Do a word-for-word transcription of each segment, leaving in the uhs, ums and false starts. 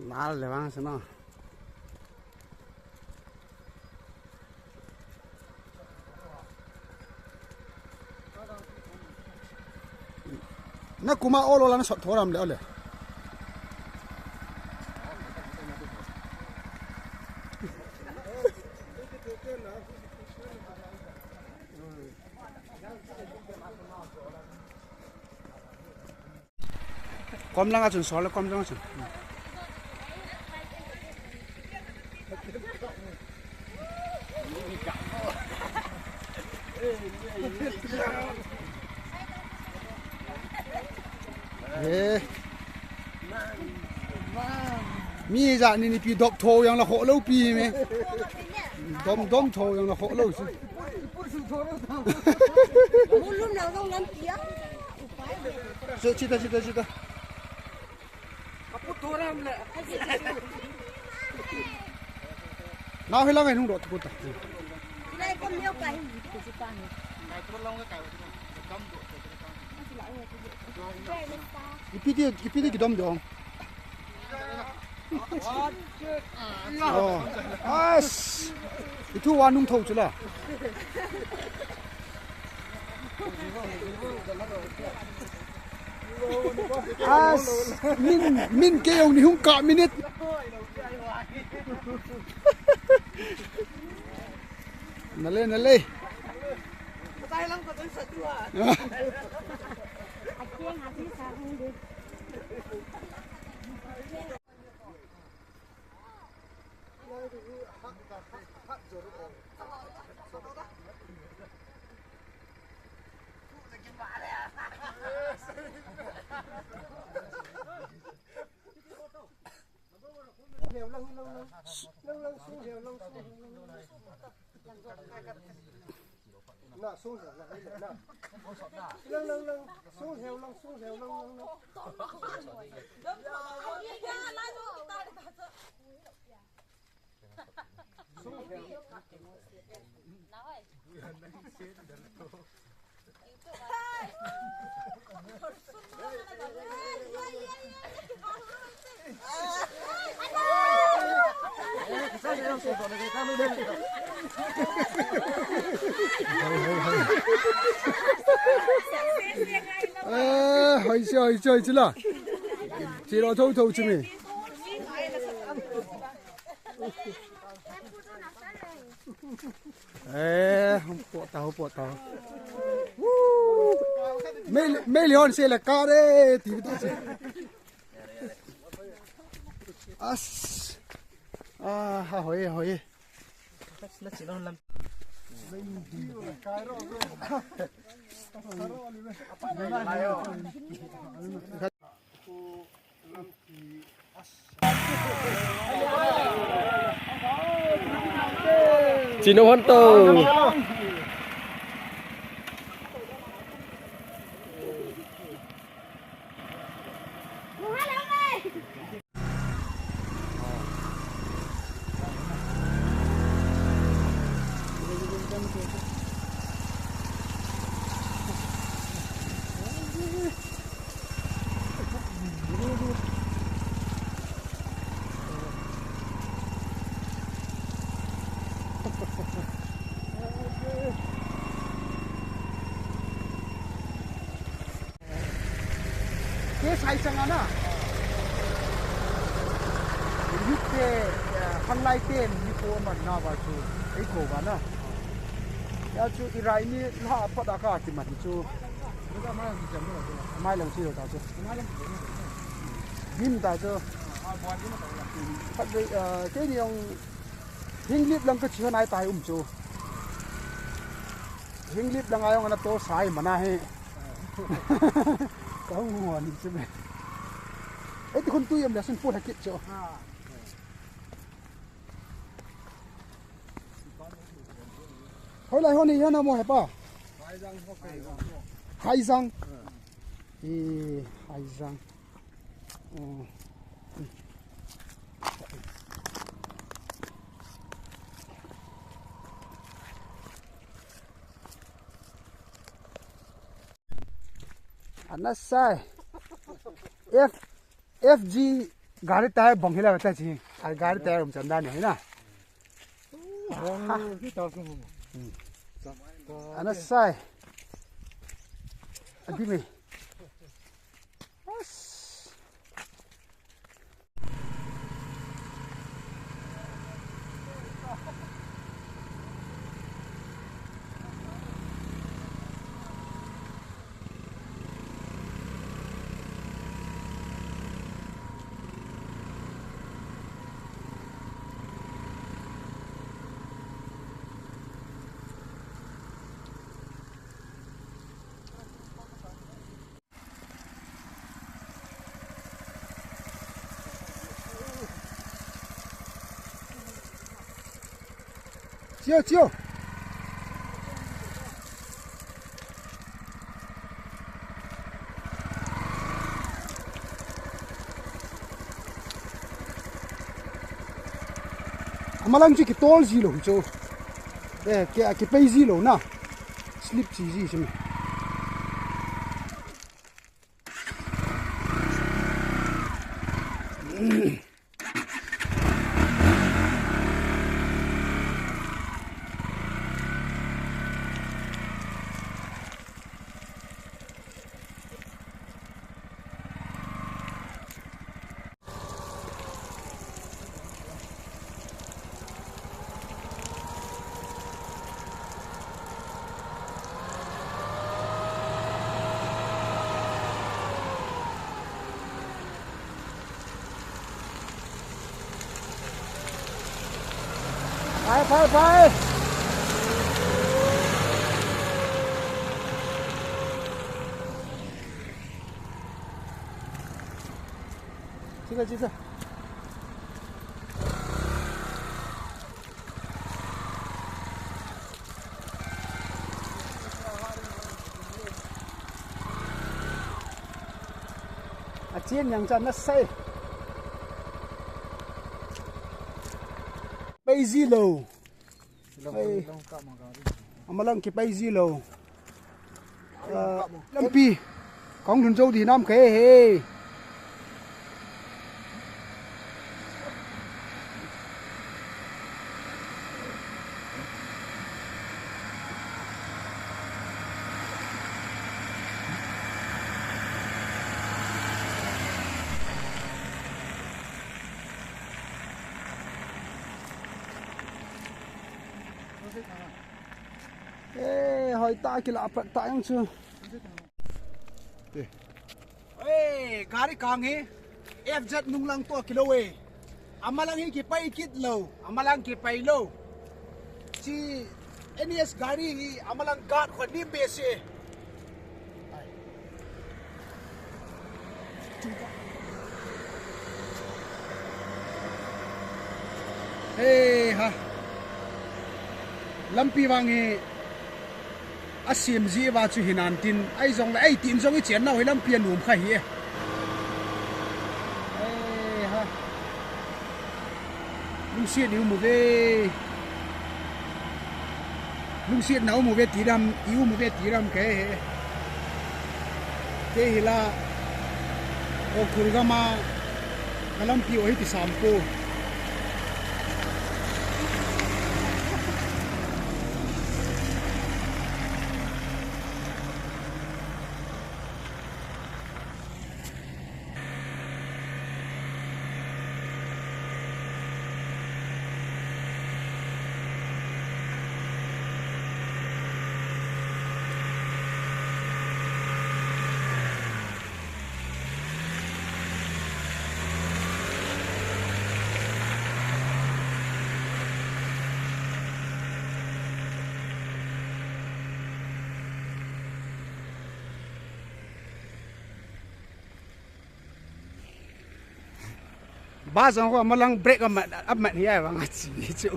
Nal le vang se na. Na kuma ol ol a na sot thoram le ole. Kom langa chun, sol le kom langa chun. Eh. Mi ja ni ni pi dop tho jong la kho lo pi me. Dom dom tho jong la kho lo si. Mulum na dong lam pi a. Chita, chita, chita. Nau hilang ai nung dot ko ta. Ipi ti, ipi ti kidom dong. Oh. As. Itu wa nung tho chula. As, min, min ke jong ni hung kap minute. Nale, nale. Na, sung lheo, na, na. Lang, lang, lang. Sung lheo, lang, sung lheo, lang, lang, lang. Sung lheo. Eh, hoise, hoise, hoise la. Chilo tho tho chumi. Eh, hung pot tau, hung pot tau. Woo! Mei, mei lion se le ka re, ti ta se. As. Ah, ha, hoi, hoi. Chino hon to. Ke sai chang ana. Youth te, eh, khanglai te, mi ko man na ba chu, ei ko ba na. Ya chu i rai ni la pa da ka ti man chu. Mai lang chi lo ta chu. Dim ta chu. Khat, eh, ke ni jong Hinglip lang ka chi nai tai um chu. Hinglip lang a jong ana to sai mana he. Ka hung hon chu me. Ei, ti khun tu yam le sun pu ha kit chu. Hoilai hon ni yana mo he pa. Haijang. E, Haijang. Ana sai. F, F G gari tyre bang hila bata chi. A gari tyre um chanda ni na. Ana sai. Adi me. Chiu, chiu. Amalang chu kitol ji lou chu. Eh, ke, kipei ji lou na. Slip ji ji chu. Phai, phai, phai. Chika, chika. Achen yang chan na sai. Pei ji lou. Ai. Amalang kipei ji lou. Ah, lampi. Kong lhun jou di nam khe he. Eh, hoi ta kila pat ta yang chu. Eh. Eh, gari kang hi F Z nung lang to kilo eh. Amalang hi kipei kit lou, amalang kipei lou. Chi N S gari hi amalang guard kho ni be se. Hei ha. Lampi vang hi asem ji va chu hinan tin, ai jong le, ai tin jong i chen nau hi lampi a lum kha hi e. Hei ha. Lungsiat i um uve. Lungsiat na um uve ti dam, i um uve ti dam kei he. Kei hi la, o khul gam a, ka lampi o hi ti sam po. Ba jong ko amalang brake amat, amat hi ai vang a chi chu.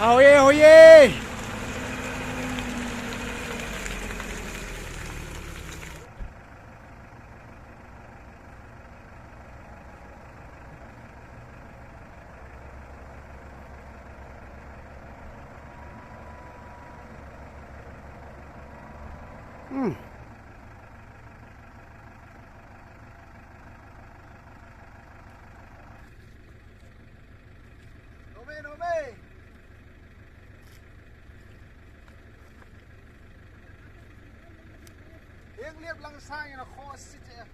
Ahoye, hoye. Hmm. Nome, nome. Heng liap lang sang in a kho si che.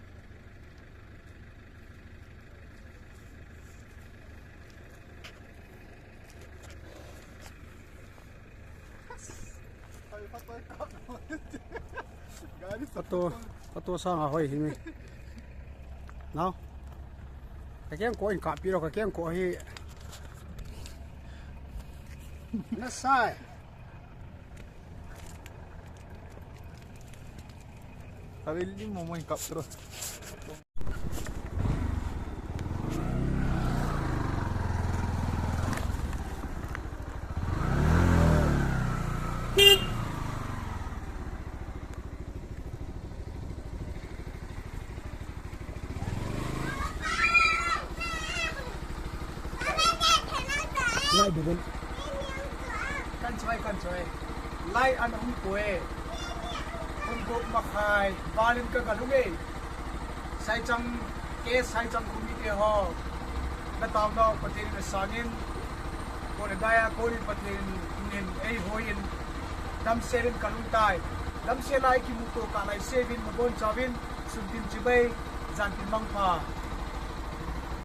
Photo, photo sang a hoi hi mi. Nao. Ka keng ko in ka pi lo, ka keng ko hi. Na sai. Ka bil ni mo mo in kap tro. Lai bubun. Kan choi, kan choi. Lai an hung ko e. Hung ko makhai. Balin ka galung e. Saichang ke, Saichang kumi te ho. Na tau nau Pathen na sangin. Ko na daya ko ni Pathen nin ei hoin. Damsel in kalung tai. Damsel lai kimu to ka lai sevin mabon chavin. Suntin chibai. Jantin mangpha.